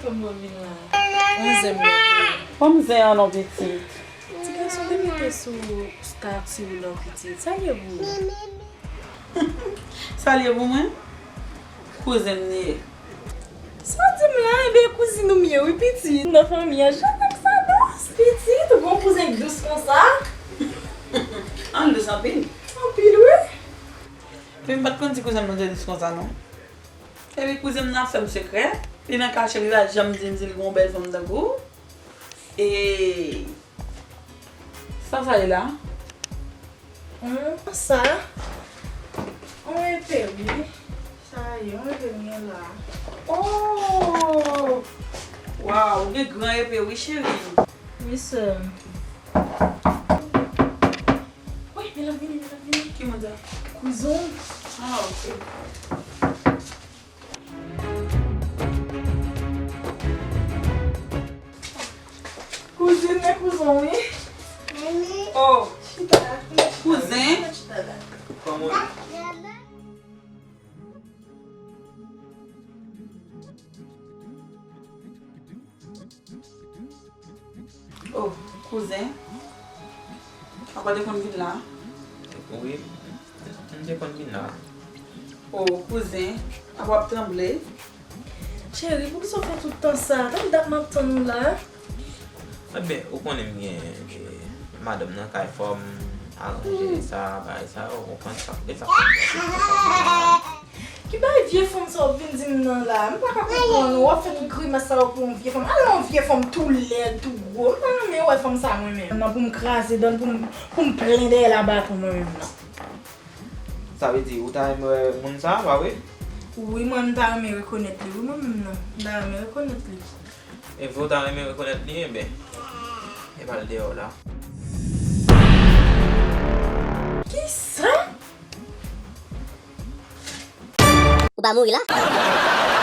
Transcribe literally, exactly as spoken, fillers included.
Fanm yo vin la. Yon zen m yo pou ou. Fanm zen an non pitit. Ti gason te mete sou stati w lan pitit. Sa l ye pou ou? Sa l ye pou mwen? Kouzen m li ye. Sa w di m la, enben kouzin ou m ye wi pitit. Nan fanmi an, je t'aime sa dous. Pitit, ou gon kouzen k dous konsa? An dous anpil. Anpil wi. Men m pa t konn si kouzen m nan te dous konsa non. Epi kouzen m nan ap fè m sekrè. Li nan kache, li pa janm di m si l gon bèl fanm tankou w. E sa sa ye la? Hum, sa? On epe wi. Sa ye, on epe m gen la. Oh! Waw, ou gen gran epe wi cheri. Wi sè m. Wi, men l ap vini, men l ap vini. Ki moun sa? Kouzon. Ah, ok. Kouzin, men kouzon wi. Oh. Chita. Kouzen. Chita la. Kòman? Oh, kouzen. Papa te konn vin la? Wi, m te konn vin la. Oh, kouzen. Apa w ap tranble? Cheri, poukisa w fè tout tan sa? Tann dat m ap tann ou la. Enben, ou konnen m gen, eh, madanm nan kay, fò m aranje sa, bagay sa, ou konprann sa, e sa fè m fè sa. Ki bagay vye fanm sa w ap vin di m nan la? M pa ka konprann ou. W ap fè tout grimas sa yo pou yon vye fanm. Al nan yon vye fanm tou lèd, tou gwo. M pa renmen wè fanm sa mwen menm. Nan pou m kraze dan l, pou m, pou m plen dèyè l a baton mwen menm nan. Sa vle di, ou ta renmen wè moun sa, pa vre? Wi, mwen, m ta renmen rekonèt li, wi, mwen menm nan. M ta renmen rekonèt li. E vre w ta renmen rekonèt li, enben, e pa l deyò la. Kisa? Ou pa mouri la?